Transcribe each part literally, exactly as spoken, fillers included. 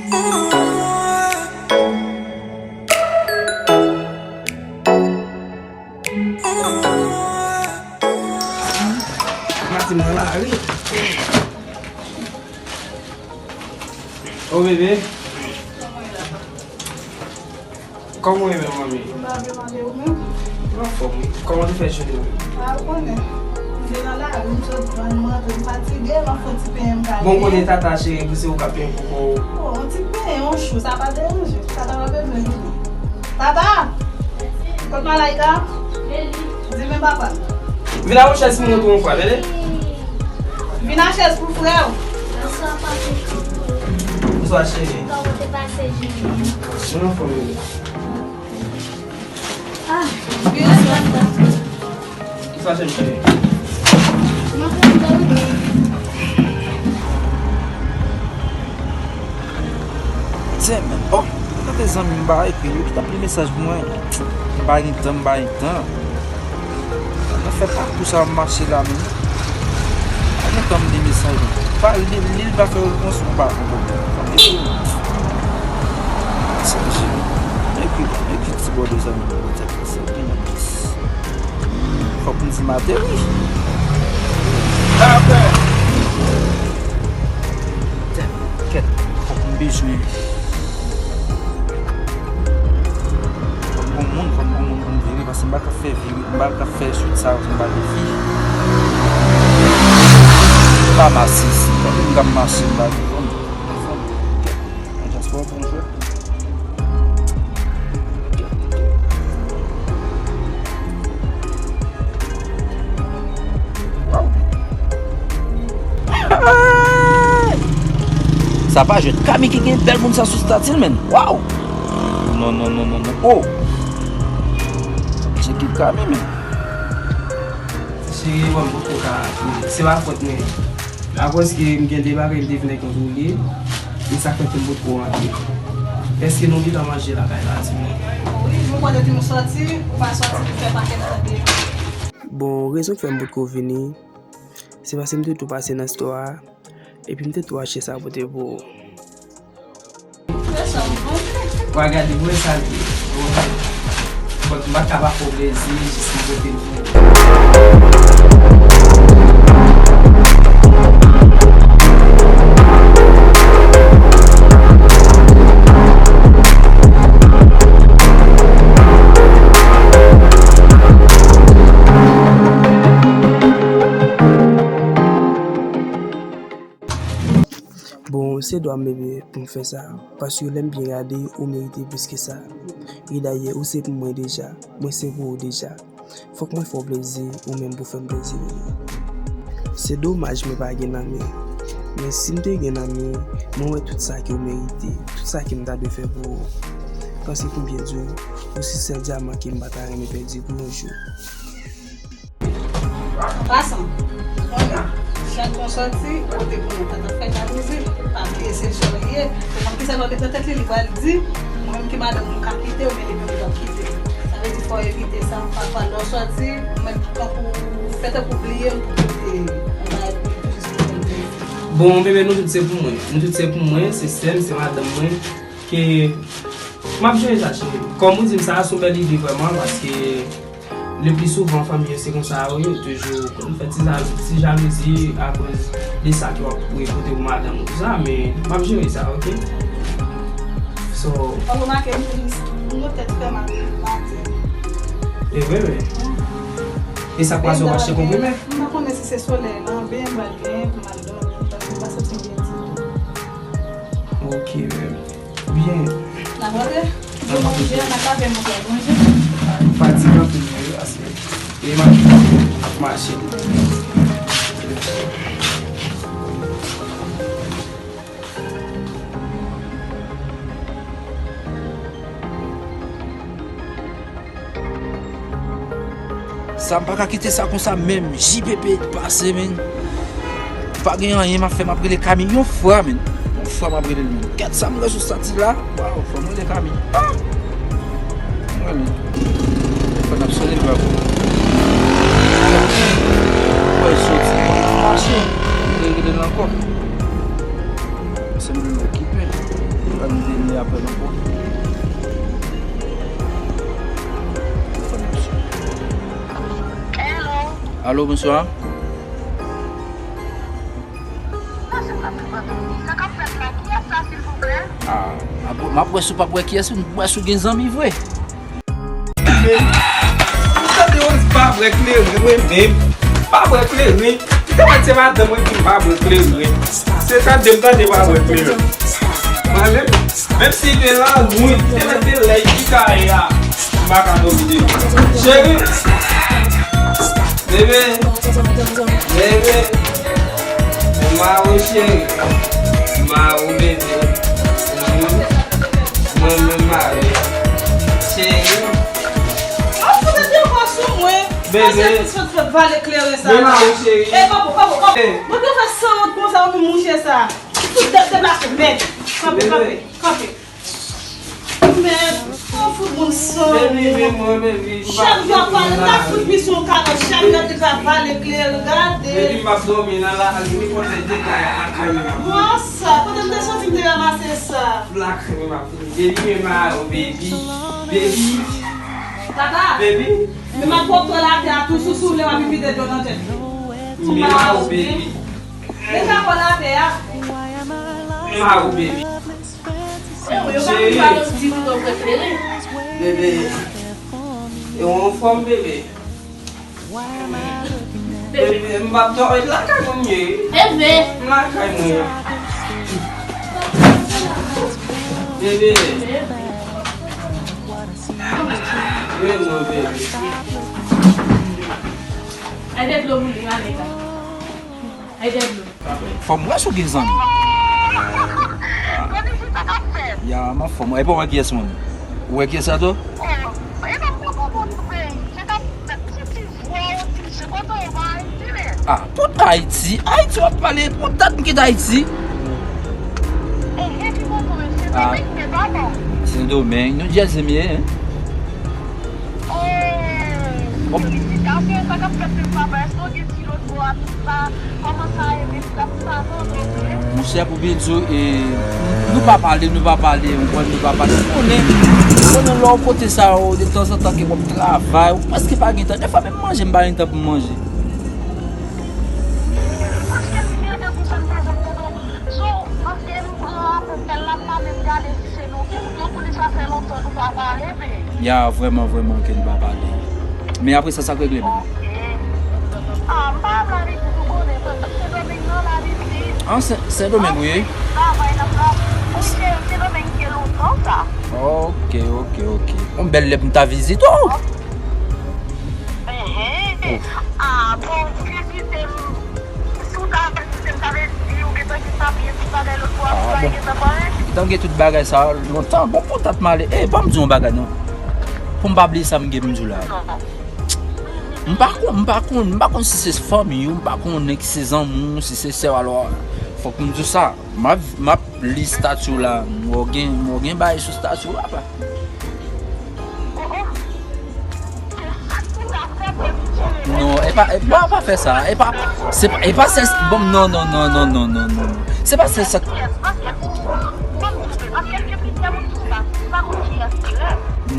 Matin nan lari. Oh bebe. Kòman w ye menm, manmi? M pa byen, m ale, ou menm? M anfòm, wi. Kòman te fè jounen w? A, ou konnen. M te nan lari, m sot vann, m rantre, m fatige, m ap fè yon ti penyen, m pale. Bon, konnen Tata cheri, pou se ou k ap penyen koko. Oh, yon ti penyen, yon chou, sa pa deranje. Tata pa bezwen vini. Tata! Kot Malaika? Di men papa. Vin la, yon chèz pou mwen tou, yon fwa, tande? Vin a chèz pou frè w. Bonswa, papi. Bonswa, cheri. Kòman w te pase jounen an? Mwen anfòm, bebe. Ah, bonswa. Kisa se, cheri? Mwen kontan. Tè, men, oh, gade zanmi m ba ekri, yo ki t ap li mesaj pou mwen. M pa gen tan, m pa gen tan. Nan fè pakou sa m mache la menm. Pa gen tan m li mesaj la. Pa li, li, li pa fè repons, m pa konprann. Sa m te fou. Sa m ekri, ekri ti bòdè sa m sa gen nan pis. Fòk m di m ateri. Apre. Tè, kèt, fòk m bezwen. Fò m gon moun, fò m gon moun pou m vire, paske m pa ka fè vire, m pa ka fè swit sa yo, m pa gen fi. M pa mache isi, m pa ka mache, m pa gen fanm. Nan dyaspora, bonjou. Sa pa jwèt. Kami ki gen bèl moun sa sou stati l, menn. Waw! Non, non, non, non, non. Oh! Tcheke Kami, menn. Cheri, bon, m potko ka koze. Se pa fòt mwen. Akoz ke m gen de bagay m te vin kontwole, e sa k fè ke m potko rantre. Èske nou gentan manje lakay la, timoun? Wi, nou konnen depi nou sòti, ou pa sòti pou fè pakèt tan deyò. Bon, rezon k fè m potko vini, se paske m te tou pase nan store a, epi m te tou achte sa pote pou ou. Wa gade, mwen sa l ye. Bon, m pa ka pa fè w plezi, jis m pote l pou ou. Bon, se dwa m, bebe, pou m fè sa, paske lè m byen gade, ou merite plis ke sa. E dayè, ou se pou mwen deja, mwen se pou ou deja. Fòk mwen fè w plezi, ou menm pou fè m plezi, bebe. Se domaj mwen pa gen nan men. Men si m te gen nan men, mwen wè tout sa ke w merite, tout sa ke m ta dwe fè pou ou. Paske pou m byen di w, ou se sèl dyaman ke m pa ta renmen pèdi pou yon jou. An pasan, konnen, jan k fè w sòti, ou te konnen Tata fè jalouzi, pa bliye se jòl li ye, ou konn kisa l ap met nan tèt li, li pral di, mwen menm ki madanm ou m ka kite w, men li menm li p ap kite w. Sa vle di fò w evite sa, pafwa lè w sòti, ou mèt tankou, fè tankou bliye m pou pote yon bagay pou li tou jis pou fè l plezi. Bon, bebe, nou tout se pou mwen. Nou tout se pou mwen, se sè m, se madanm mwen. Ke m ap jere sa, cheri. Kòm ou di m sa, se yon bèl ide vrèman, paske le pli souvan, fanmi yo se konsa yo ye, toujou konn fè ti, ti jalouzi akoz de sa ke w ap pote pou madanm ou, tou sa, men m ap jere sa, oke? So. Ou remake, m te jis, nou tèt fè mal maten. E vre, wi. E sa k pase w achte konprime? M pa konnen si se solèy lan, ben m pral genyen pou m al dòmi, paske m pa santi m byen ditou. Ok, bebe. Byen. N ap rantre? N ap rantre. Manje, n ap lave, manje, manje. Fatig anpil, wi, paske e mache, ap mache. Sa m pa ka kite sa konsa menm. J P P pase, men. Pa gen anyen m ap fè, m ap rele Kami yon fwa, men. Yon fwa m ap rele l, men. Gad sa m wè sou stati la. Waw, fò m rele Kami. Ah! M rele. Fò n ap sone l, bab. Wè, soti. Mache. M rele l ankò. Se m okipe. Ann vini apre nou pou. Telefòn ap sone. Hello. Alo, bonswa. Sa k ap fèt la? Kiyès sa, silvouplè? Ah, m ap, m ap wè si w p ap wè kiyès, m ap wè si w gen zanmi vre. Ou tande yo di pa bwè kleren, wi, menm. Pa bwè kleren. Ou te wè se madanm mwen ki pa bwè kleren. Se tande m tande pa bwè kleren. Mwen menm, menm si te lan lwen, te mete lèy ki kare a. M pa ka dòmi de. Cheri. Bebe. Bebe. Mwen ma ou cheri. Ma ou bebe. Mwen menm mari. Cheri. Ou fout de vwa sou mwen. Bebe. Paske tout sot fè vale kleren sa. Mwen ma ou cheri. E, papo, papo, papo. Mwen te fè sanwont konsa, ou menm mouche sa. Tout de, deplase, mèd. Kanpe, kanpe, kanpe. Mèd, ou fout moun san. Baby, men mwen, baby, m pa. Chak jou ap pale, m ta fout misyon kalòt, chak jou ap vale kleren, gade. Baby, m ap dòmi nan lakay, nenpòt lè dega a lakay mwen ap. Mwen sa, kote m te soti, m te ranmase sa. Lakay mwen ap vini. Baby, men ma ou, baby. Baby. Tata. Baby. Men m ap pwòpte latè a tou, sousou, lè w ap vide dlo nan tèt li. Men ma ou, baby. Men sa kò latè a. Men ma ou, baby. Cheri. Bebe, e w anfòm, bebe? Bebe, m p ap dòmi lakay mwen ye. Bebe. M lakay mwen. Bebe. Bebe. Wi, non, bebe. Ay, de dlo pou li, ale la. Ay, de dlo. Fò m wè si w gen zanmi. Ya, m anfòm. Epi w wè kiyès menm? Ou wè kiyès la tou? Ah, tout Ayiti. Ayiti w ap pale. Pou dat m kite Ayiti. Ah, Sendomeng. New Jersey m ye, hein. Felisitasyon, sa k ap fèt menm papa? Èske w gen ti lòt bò a, tout sa? Kòman sa ye menm? Sa, sa, non, non, non. Monchè, pou byen di w, e, nou pa pale, nou pa pale, ou konprann, nou pa pale. Ou konnen, ou konnen lè w kote sa yo, de tanzantan ke w ap travay, ou prèske pa gen tan. Defwa menm manje, m pa gen tan pou m manje. Paske m gen de konsèy m bezwen tande w. So, paske m pran apèl la, m pa menm gade si se nou ki, nou ki sa fè lontan nou pa pale, men. Ya, vrèman, vrèman, ke nou pa pale. Men apre sa, sa k regle menm? Ok. Ah, m pa la Ayiti, ou konnen, mwen, Sendomeng nan la Ayiti. Ah, Sen-, Sendomeng, wi. Travay nan travay. Wi, se Sendomeng gen lontan, sa. Ok, ok, ok. Yon bèl lè pou m ta vizite w. Enhen. Ah, bon, vizite m. Si w ta vizite m, sa vle di ou gentan gen papye, tout bagay lòt bò a, tout bagay gentan pare? Gentan gen tout bagay sa lontan. Bon, pou dat m ale. E, ban m di w yon bagay, non. Pou m pa bliye sa m gen pou m di w la. Non. M pa konn, m pa konn, m pa konn si se fanmi w, m pa konnen ki se zanmi w, si se sè w, alò, fòk m di w sa. M ap, m ap li estati w la, m wè w gen, m wè w gen bagay sou estati w la, pa. Non, e pa, e pa, pa fè sa, e pa, se pa, e pa sè, bon, non, non, non. Se pa sè sa.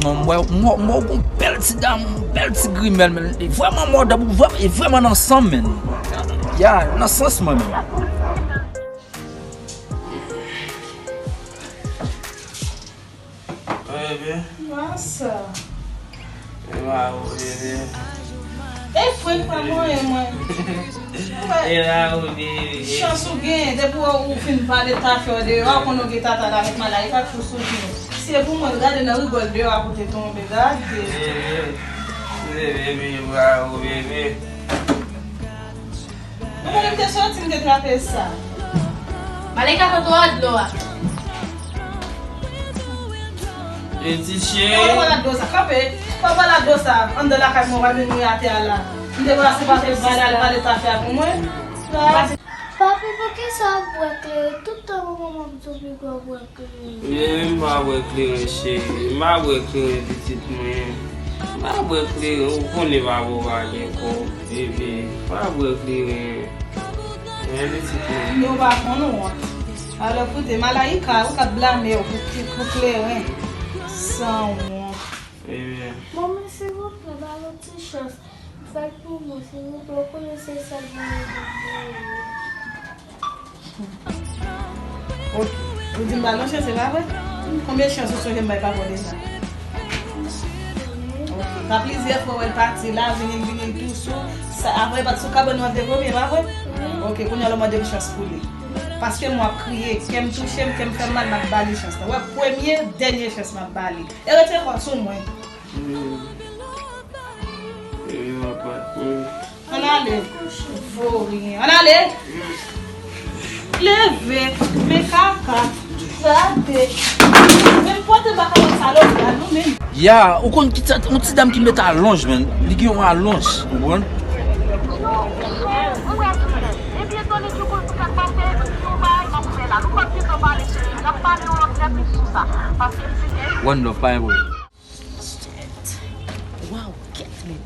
Non, m wè, m wè, m wè w gon bèl ti dam, bèl ti grimèl, men li vrèman mòd, ou vrèman, li vrèman nan san m, men. Ya, nan sans mwen, men. Bebe. Masa. E ma ou, bebe. E frenk pa mwen, mwen. E la ou, bebe. Chans ou gen, depi ou, ou fin pale tafya deyò, ou konnen ou gen tata la met malay, pa t fous ou gen. Si e pou mwen, gade nan rigòl deyò a pou te tonbe, gade. Bebe, bebe, bravo, bebe. Mwen konnen m te soti, m te trape sa. Malika, kote w a dlo a? Pitit cheri. Papa la dlo sa, kanpe. Papa la dlo sa, anndan lakay mwen, w al vin mouye atè a la. M te pase pa fè bagay, pale tafya pou mwen. Papi, poukisa w ap bwè kleren? Tout tan manman m di w pi gwo bwè kleren. Bebe, m pa bwè kleren, cheri. M pa bwè kleren, pitit mwen. M pa bwè kleren, ou konnen papa w pa gen kòb, bebe. M pa bwè kleren. Men, pitit mwen. Yo pa konn ou an. Alò, koute, Malayika, ou k ap blame w pou, pou, pou kleren. Sanwont. Ebyen. Manmi, silvouplè, ba l yon ti chans. Fè l pou mwen, silvouplè, ou konnen se sèl mwen. Ok. Ou di m ba l yon chans, se pa vre? Konbyen chans ou sonje m bay papa w deja? Ok. Pa plizyè fwa w wè l pati la, vini l, vini l tou sou. Sa, apre, l pati sou kabann nou ap dekomi, e pa vre? Ok, kounye a l ap mande m chans pou li. Paske m w ap kriye, kè m touche m, kè m fè m mal, m ap ba li chans la. Wè, premye, dènye chans m ap ba li. E retire kò w sou mwen. Hmm. E yo ap bat mwen. Ann ale. Voryen. Ann ale. Leve. Men kaka. Gade. Men pote baka nan salon la, nou menm. Ya, ou konn ki ti, yon ti dam ki met alonj, man. Li gen yon alonj, ou konprann? One love, pa gen pwoblèm. Shit. Waw, kèt men.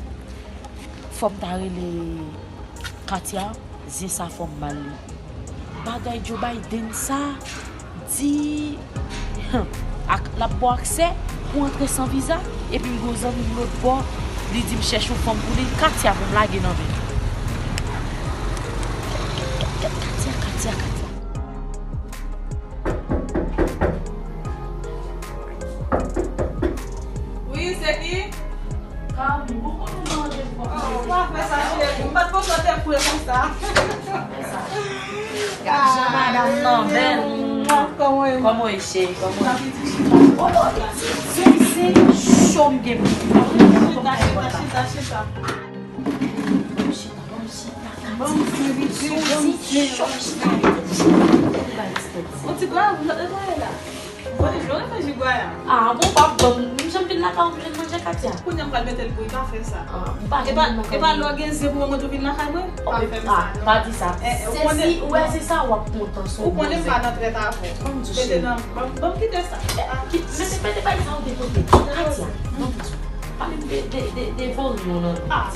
Fò m ta rele Katia, zye sa fò m ba l li. Bagay Joe Biden sa, di, ak, l ap ba w aksè pou antre san viza, epi m gen yon zanmi m lòt bò, li di m chèche yon fanm pou li, Katia pou m lage nan men l. Katia, Katia, Katia. Wi, se ki? Kami, ou konn ou manje fò. Oh, pa fè sa, cheri. M pa t panse w te fre konsa. Jan madanm nan bèl. Kòman w ye? Kòman w ye, cheri? Kòman w ye? Oh, oh, pitit, se cho m gen pou ou. Chita, chita, chita, chita. Ban m ti, pitit, ban m ti. Yon ti gwa, m t ap netwaye la. Bon, jwe renmen jigwaya. Ah, bon, pa bon. M janm vin lakay ou, m vin manje Katia. Kounye a m pral mete l pou li, pa fè sa. Ah, m pa janm vin lakay ou. E pa lè w gen zen pou mwen tou vin lakay mwen? Pa fè m sa, non. Pa di sa. Eh, eh, ou konnen, si ou wè se sa, w ap kontan sou ou konnen m pa nan trèt avè w. Mete nan, ban m, ban m kite sa. Mete, mete bagay sa ou de kote. Katia, ban m di w. Pale m de, de, de, de voryon nan. Ah.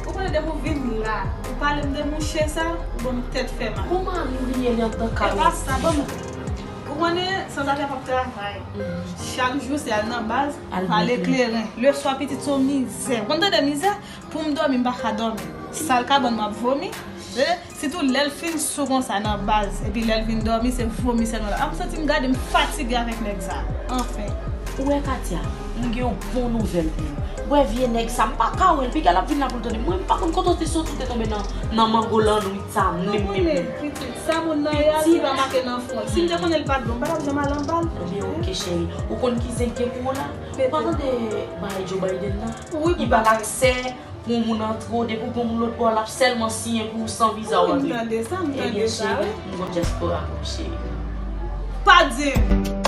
Ou konnen depi w vin la, ou pale m de mouche sa, ou ban m tèt fè mal. Kòman li ye li antan kawòt? E pa sa, ban m Ou konnen, sanzafè p ap travay. Chak jou se al nan baz, pale kleren. Leswa pitit se yon mizè. Ou konn tande mizè? Pou m dòmi, m pa ka dòmi. Sal kabann m ap vomi. Eh, sitou lè l fin sou konsa nan baz, epi lè l vin dòmi, se vomi sèlman l ap. A m santi m gade m fatige avèk nèg sa. Anfen. Ou wè Katia, m gen yon bon nouvèl pou ou. Wè vye nèg sa, m pa ka wè l, piga l ap vin la pou l tande. Mwen, m pa konn kote w te soti, w te tonbe nan, nan mango lannwit sa, menm, menm, menm. Pitit, sa moun nan ye a, li pa make nan fwon l. Si m te konnen l pa t bon, m pa t ap janm al anba l. Ebyen, oke, cheri. Ou konn ki zen k gen pou ou la? Ou pa tande bagay Joe Biden nan? Wi, papa. Li ba l aksè pou yon moun antre w, depi w gen yon moun lòt bò, l ap sèlman siyen pou ou san viza w antre. Wi, m tande sa, m tande sa, wi. Ebyen, cheri, m gon dyaspora pou ou, cheri. Pa di m!